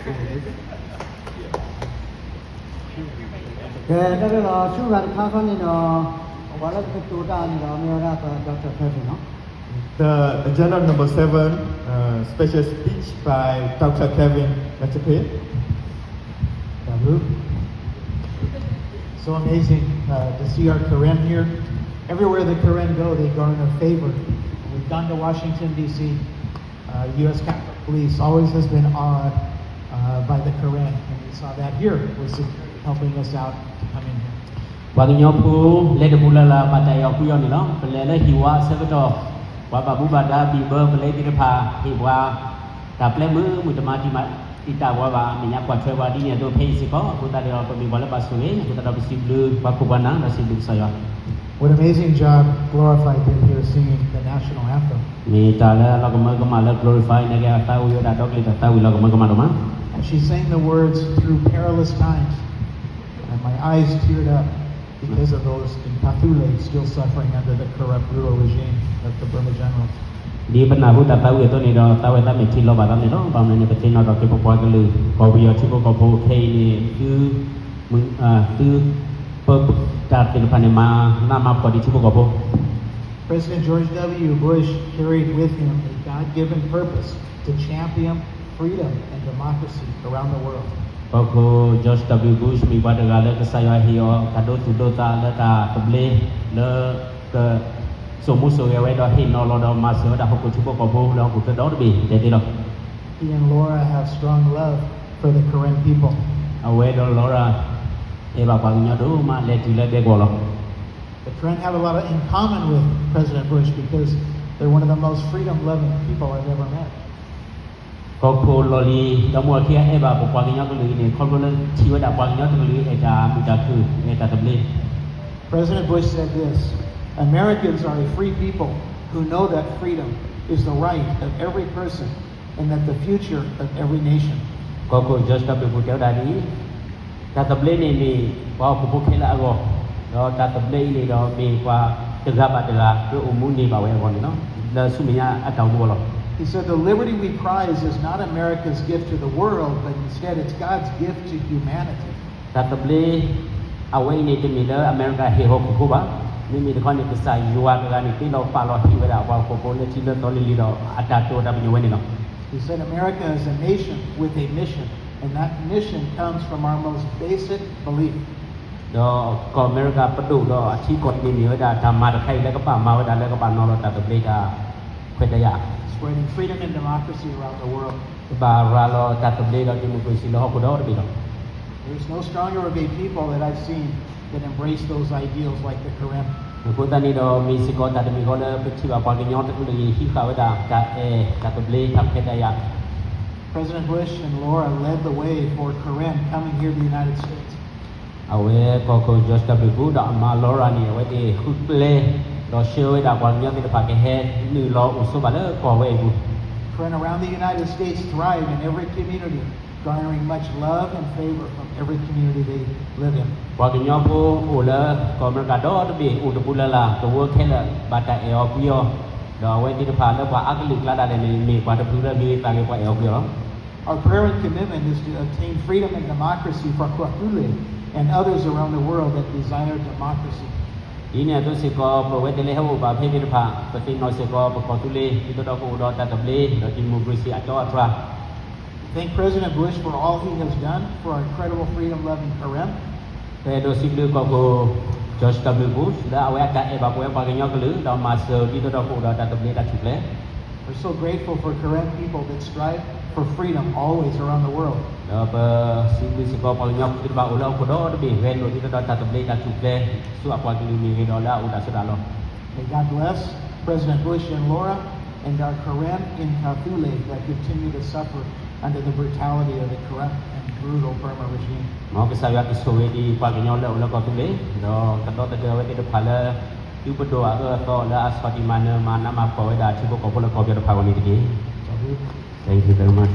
ကဲ တၢ်လၢလီၤဆူဂၤတခါခီန့ၣ်ဒီး ပှၤလၢပကတိၤတၢ်န့ၣ်ဒီး မ့ၢ်ဝဲဒၣ်ပ Doctor Kevin နီၤ. The agenda number seven, uh, special speech by Doctor Kevin Lachape. So amazing uh, to see our Karen here. Everywhere the Karen go, they garner favor. We've gone to Washington, D C. Uh, U S Capitol Police always has been awed uh, by the Karen, and we saw that here with security helping us out to come in here. ပှၤကညီဖိလဲၤတပူၤလၢ်လၢ် ဘၣ်တၢ်အဲၣ်အီၤကွံအီၤန့ၣ်လီၤ. ပလဲၤလၢဟံၣ်ဝါအဆၢကတီၢ် ပှၤဘၣ်မူဘၣ်ဒါဘံၣ်ဘၢ ပလဲၤသ့ၣ်တဖၣ် ဟ့ၣ်ပှၤတၢ်ပျဲမုာ်မုာ် တမၤတံာ်မၤတံာ်တာ်ပှၤဘၣ် အမဲာ်ညါကွၢ်ထွဲပှၤဒ်န့ၣ်အသိး ဖဲအံၤစ့ၢ်ကီး အဃိသတးဒီး ပမ့ၢ်ပှၤလၢဘၣ်ဆိၣ်ဂ့ၤ အဃိသတးဒီးပစံးဘျုးပှၤခိၣ်ပှၤနၢ် ဒီးစံးဘျုးကစၢ်ယွၤ What an amazing job Glorify did here singing the national anthem. မ့ၢ်တၢ်လၢအလီၤကမၢကမၣ်လၢ Glorify န့ၣ်က့ အသးဝံၣ်ဝဲဒၣ်ဒီကလုာ်တၢ်သးဝံၣ်လီၤကမၢကမၣ်ဒိၣ်မး. And she sang the words through perilous times, and my eyes teared up because of those in Tathule still suffering under the corrupt, brutal regime of the Burma Generals. ဒ်ပနၢ်ဟူတၢ်သးဝံၣ်အသိးန့ၣ်ဒီး သးဝဲသးမဲာ်ထံလီၤဘၣ်သးန့ၣ်လီၤ. ဘၣ်မနုၤန့ၣ် ပသ့ၣ်နီၣ်ထီၣ်က့ၤပပှၤကလုာ် ကီၢ်ပယီၤထံဖိကီၢ်ဖိခဲအံၤန့ၣ် သု သု ပ တၢ်သ့ၣ်တဖၣ်န့ၣ် မၤနးမၤဖှီၣ်ဒံးထံဖိကီၢ်ဖိ President George W. Bush carried with him a God-given purpose to champion freedom and democracy around the world. ကီၢ်ခိၣ် George W. Bush မ့ၢ်ပှၤတဂၤလၢကစၢ်ယွၤဟ့ၣ်အီၤတၢ်ဒိသူၣ်ဒိသးလၢတၢ်သဘျ့ လၢက စိာ်မူစိာ်ဂဲၤဝဲဒီးဟ့ၣ်နီၤလီၤဒီးမၤစၢၤဝဲဒၣ်ဟီၣ်ခိၣ်ထံဖိကီၢ်ဖိလၢဟီၣ်ခိၣ်ချၢဒီတဘ့ၣ်တဲသ့လီၤ. He and Laura have strong love for the Karen people. အဝဲဒီး Laura အဲၣ်ဘၣ်ပှၤကညီဒိၣ်မး လဲၤတုၤလၢဒဲကဝီၤလီၤ. The Karen have a lot of, in common with President Bush because they're one of the most freedom-loving people I've ever met. ကီၢ်ခိၣ်လီၢ်လံၤဒီမါဝၤခံဂၤအဲၣ်ဘၣ်ပပှၤကညီကလုာ်အံၤန့ၣ် ခီဖျိလၢထံၣ်ဝဲဒၣ်ပှၤကညီတကလုာ်အံၤ အဲၣ်တၢ်မုာ်တၢ်ခုၣ် အဲၣ်တၢ်သဘျ့ President Bush said this, Americans are a free people who know that freedom is the right of every person and that the future of every nation. ကီၢ်ခိၣ် George W. Bush တဲဝဲဒၣ်ဒ်အံၤ, တၢ်သဘျ့န့ၣ်မ့ၢ်ပှၤဟီၣ်ခိၣ်ဖိခဲလၢာ်အဂီၢ်, ဒီးတၢ်သဘျ့အံၤန့ၣ်ဒီးမ့ၢ်ပှၤတဂၤဘၣ်တဂၤ ကအိၣ်မူန့ၢ်ဘၣ်ဝဲအဂီၢ်န့ၣ်လီၤ. လၢဆူမဲာ်ညါအတၢ်အိၣ်မူအဂီၢ်လီၤ. He said, The liberty we prize is not America's gift to the world, but instead it's God's gift to humanity. တၢ်သဘျ့ အဝဲအံၤန့ၣ်တမ့ၢ်လၢအမဲရကၤဟ့ၣ်ဟီၣ်ခိၣ်ဖိဘၣ်. မ့မ့ၢ်တခီန့ၣ် ကစၢ်ယွၤတဂၤန့ၣ် သ့လီၤပာ်လီၤဟ့ၣ်ဝဲဒၣ်ပှၤဟီၣ်ခိၣ်ဖိလၢထံလၢသီလံၤလံၤဒီး အတၢ်တိာ်တၢ်ပညိၣ်ဝဲန့ၣ်လီၤ. He said America is a nation with a ��် mission, and that mission comes from our most basic belief. ဒီးကီၢ်အမဲရကၤပဒိၣ်ဒီးအထံကီၢ်န့ၣ်မ့ၢ်ဝဲဒၣ်တၢ်မၤတခါအံၤလၢကဘၣ်မၤဝဲဒၣ်လၢကဘၣ်နီၤလီၤတၢ်သဘျ့တၢ်ခွဲးတၢ်ယာ် Spreading freedom and democracy around the world. ကဘၣ်ရၤလီၤတၢ်သဘျ့ဒီး democracy လၢဟီၣ်ခိၣ်ဒီတဘ့ၣ်လီၤ. There is no stronger of a people that I've seen that embrace those ideals like the Karen. အဃိသတးန့ၣ်ဒီး မ့ၢ်စ့ၢ်ကီးတၢ်တမံၤဃီလၢပထံၣ်ဘၣ်ပှၤကညီတကလုာ်အံၤ ဟံးဃာ်ဝဲဒၣ်တၢ်အဲၣ်တၢ်သဘျ့တၢ်ခွဲးတၢ်ယာ် President Bush and Laura led the way for Karen coming here to the United States. အဝဲကီၢ်ခိၣ် George W Bush ဒီးအမါ Laura န့ၣ် အဝဲသ့ၣ်ဃုကျဲ ဒီးဆှၢဝဲဒၣ်ပှၤကညီသ့ၣ်တဖၣ်ကဟဲနုာ်လီၤအိၣ်ဆိးဘၣ်လၢကီၢ်ဝဲအံၤပူၤ Karen around the United States thrive in every community, garnering much love and favor from every community they live in. ပှၤကညီဖိအိၣ်လၢကီၢ်အမဲရကၤဒီတဘ့ၣ် အိၣ်တပူၤလၢ်လၢ် သဝီခဲလၢာ်ဘၣ်တၢ်အဲၣ်အီၤကွံအီၤ, ဒီးအဝဲသ့ၣ်တဖၣ်လၢပှၤအါကလုာ်အကျါဒၣ်လဲာ်န့ၣ် မ့ၢ်ပှၤတဖုလၢမ့ၢ်သးဂ့ၤပှၤအဲၣ်အီၤကွံအီၤလီၤ. Our prayer and commitment is to obtain freedom and democracy for Kwathule and others around the world that desire democracy. ဒ်န့ၣ်အသိးစ့ၢ်ကီး ပဝဲသ့ၣ်လၢဟဲအိၣ်ဘၣ်ဖဲသ့ၣ်တဖၣ် ပသ့ၣ်နီၣ်စ့ၢ်ကီး ပကီၢ်သူလ့ၤ ဒ်သိးဒီးကအိၣ်ဒီးတၢ်သဘျ့ ဒီး democracy အတီအတြၢ် Thank President Bush for all he has done for our incredible freedom-loving Karen. ပအဲၣ်ဒိးစံးဘျုးကီၢ်ခိၣ် George W Bush လၢအဝဲအတၢ်အဲၣ်ဘၣ်ပဝဲပှၤကညီကလုာ် ဒီးမၤစၢၤဒ်သိးဒီးကအိၣ်ဒီးတၢ်သဘျ့တၢ်ထူၣ်ဖျဲး We're so grateful for Karen people that strive for freedom always around the world. ဒီးပစံးဘျုးစ့ၢ်ကီးပှၤကညီဖိသ့ၣ်တဖၣ်အိၣ်လၢဟီၣ်ခိၣ်ဒီတဘ့ၣ် ဂဲၤလိာ်ဒ်သိးဒီးတၢ်သဘျ့တၢ်ထူၣ်ဖျဲး ဆူအပှၤကလုာ်မ့ၢ်ဂ့ၤဒီးလၢအအိၣ်တၢ်ဆိးတၢ်လီၢ် May God bless President Bush and Laura and our Karen in Tathule that continue to suffer under the brutality of the corrupt and brutal Burma regime. မ်ကစၢ်ယွၤကဆိၣ်ဂ့ၤဒံးပှၤကညီလၢအအိၣ်လၢကီၢ်သူလ့ၤ ဒီးကဒီသဒၢအဝဲသ့ၣ်တဖၣ်လၢ သုပဒိၣ်အအၢအသီလၢအဆီၣ်တံၢ်မၤနၢၤမၤနးမၤဖှီၣ်ဝဲဒၣ်ထံဖိကီၢ်ဖိလၢကီၢ်ပယီၤတဖၣ်အဂီၢ်န့ၣ်တက့ၢ်. Thank you very much.